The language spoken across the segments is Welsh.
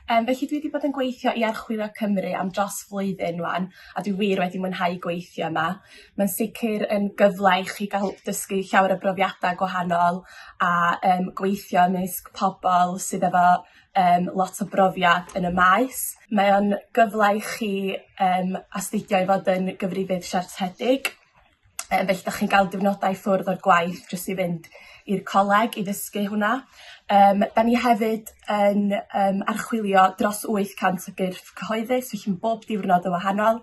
Yym felly dwi 'di bod yn gweithio i Archwilio Cymru am dros flwyddyn 'wan a dwi wir wedi mwynhau gweithio yma. Mae'n sicr yn gyfle i chi ga'l dysgu llawer o brofiada gwahanol a yym gweithio ymysg pobol sydd efo yym lot o brofiad yn y maes. Mae o'n gyfle i chi yym astudio i fod yn gyfrifydd siartredig. Yym felly dach chi'n ga'l diwrnodau i ffwrdd o'r gwaith jyst i fynd i'r coleg i ddysgu hwnna. Yym 'dan ni hefyd yn yym archwilio dros 800 o gyrff cyhoeddus felly ma' bob diwrnod yn wahanol.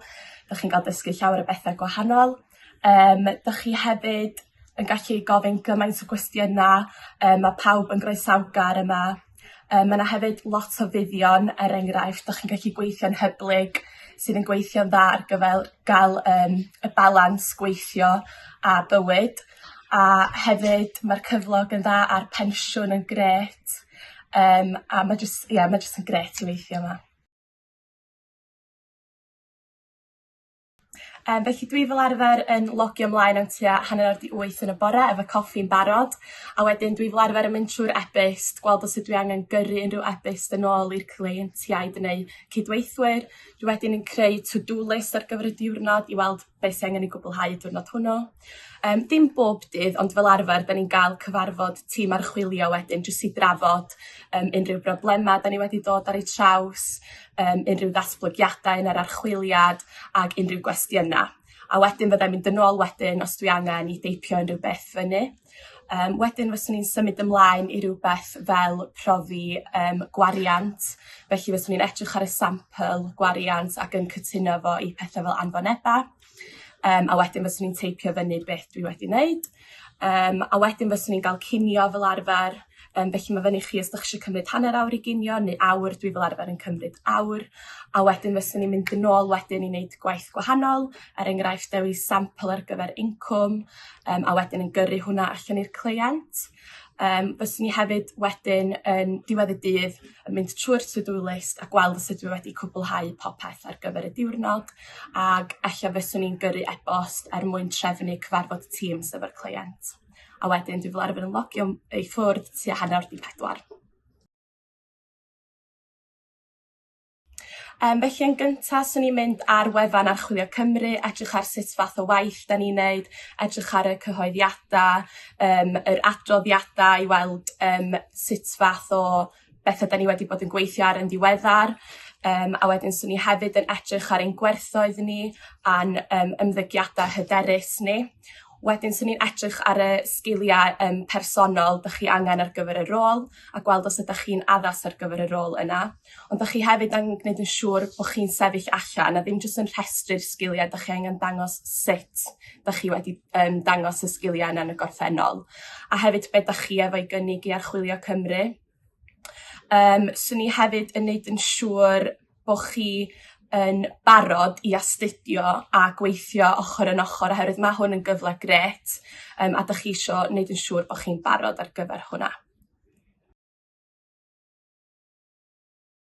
'Dach chi'n ga'l dysgu llawer o betha gwahanol. Yym dach chi hefyd yn gallu gofyn gymaint o gwestiyna' yym ma' pawb yn groesawgar yma. Yym ma' 'na hefyd lot o fuddion er enghraifft dach chi'n gallu gweithio'n hyblyg sydd yn gweithio'n dda ar gyfer ga'l yym y balans gweithio a bywyd a hefyd ma'r cyflog yn dda a'r pensiwn yn grêt yym a ma' jys ia ma' jyst yn grêt i weithio 'ma. Yym felly dwi fel arfer yn logio ymlaen am tua hanner awr 'di wyth yn y bore efo coffi'n barod a wedyn dwi fel arfer yn mynd trwy'r e-byst gweld os ydw i angen gyrru unrhyw e-byst yn ôl i'r cleientiaid neu cydweithwyr. Dwi wedyn yn creu to do list ar gyfer y diwrnod i weld beth sy angen 'i gwblhau y diwrnod hwnnw. Yym dim bob dydd ond fel arfer 'dan ni'n ga'l cyfarfod tîm archwilio wedyn jyst i drafod yym unrhyw broblema 'dan ni wedi dod ar eu traws yym unrhyw ddatblygiadau yn yr archwiliad ag unrhyw gwestiyna'. A wedyn fyddai'n mynd yn ôl wedyn os dwi angen i deipio unrhyw beth fyny. Yym wedyn fyswn i'n symud ymlaen i rywbeth fel profi yym gwariant felly fyswn i'n edrych ar y sampl gwariant ac yn cytuno fo i petha fel anfoneba. Yym a wedyn fyswn i'n teipio fyny beth dwi wedi neud. Yym a wedyn fyswn i'n ga'l cinio fel arfer yym felly ma' fyny i chi os 'dach chi isio cymryd hanner awr i ginio neu awr, dwi fel arfer yn cymryd awr a wedyn fyswn i'n mynd yn ôl wedyn i neud gwaith gwahanol er enghraifft dewis sampl ar gyfer incwm yym a wedyn yn gyrru hwnna allan i'r cleiant. Yym fyswn i hefyd wedyn yn diwedd y dydd yn mynd trwy'r to-do list a gweld os ydw i wedi cwblhau popeth ar gyfer y diwrnod ag ella fyswn i'n gyrru e-bost er mwyn trefnu cyfarfod Teams efo'r cleient. A wedyn dwi fel arfer yn logio i ffwrdd tua hanner 'di pedwar. Yym felly yn gynta swn i'n mynd ar wefan Archwilio Cymru edrych ar sut fath o waith 'dan ni'n neud edrych ar y cyhoeddiada yym yr adroddiada i weld yym sut fath o betha 'dan ni wedi bod yn gweithio ar yn ddiweddar yym a wedyn swn i hefyd yn edrych ar ein gwerthoedd ni a'n yym ymddygiada hyderus ni. Wedyn swn i'n edrych ar y sgilia yym personol 'dych chi angen ar gyfer y rôl a gweld os ydach chi'n addas ar gyfer y rôl yna. Ond dach chi hefyd angen gneud yn siŵr bo' chi'n sefyll allan a ddim jyst yn rhestru'r sgilia 'dach chi angen dangos sut 'dach chi wedi yym dangos y sgilia yna yn y gorffennol. A hefyd be' 'dach chi efo'i gynnig i Archwilio Cymru. Yym swn i hefyd yn neud yn siŵr bo' chi yn barod i astudio a gweithio ochor yn ochor oherwydd ma' hwn yn gyfle grêt yym a 'dach chi isio neud yn siŵr bo' chi'n barod ar gyfer hwnna.